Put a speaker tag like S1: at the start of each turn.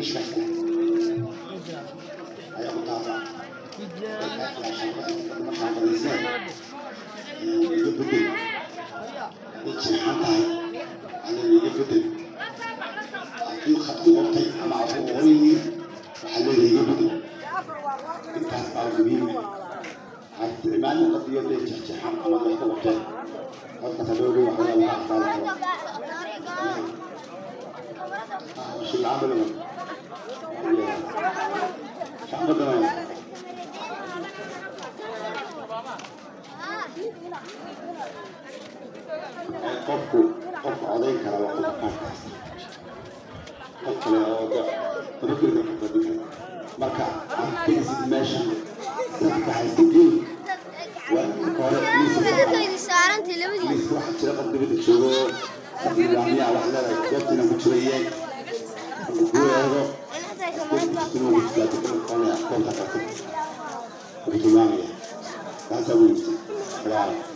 S1: Commissionka iskale ayaa ku taala markaan fadhiisneen iga bedel. Hadday jeexan tahay alla iga bedel, haddii khad ku qortay ama aad ku qoran yihiin waxaa leedahay iga bedel. Intaas baa muhiim ah. Ha isticmaalin qadiyada jeexjeexan ama wax ku qorteen codka hadhowdhow waxa laga aqbaali karo. مش العمل شعب. Qofku qofka codayn kara waa qofka kaarka haysta, qof kale oo tabakirka badin kara. Marka aad tegaysid meesha dadka haysta geeli waa in marka hore
S2: saarantay labadii
S1: liiska. Waxaa jira qof dibadda joogo nidaamyaa wax leedahay goobtiina ku jirayeen marka kuu eego inuu ku jirtaa goobta kartid wuxuu tilmaamaya taasaa muhiimsan. Salaam.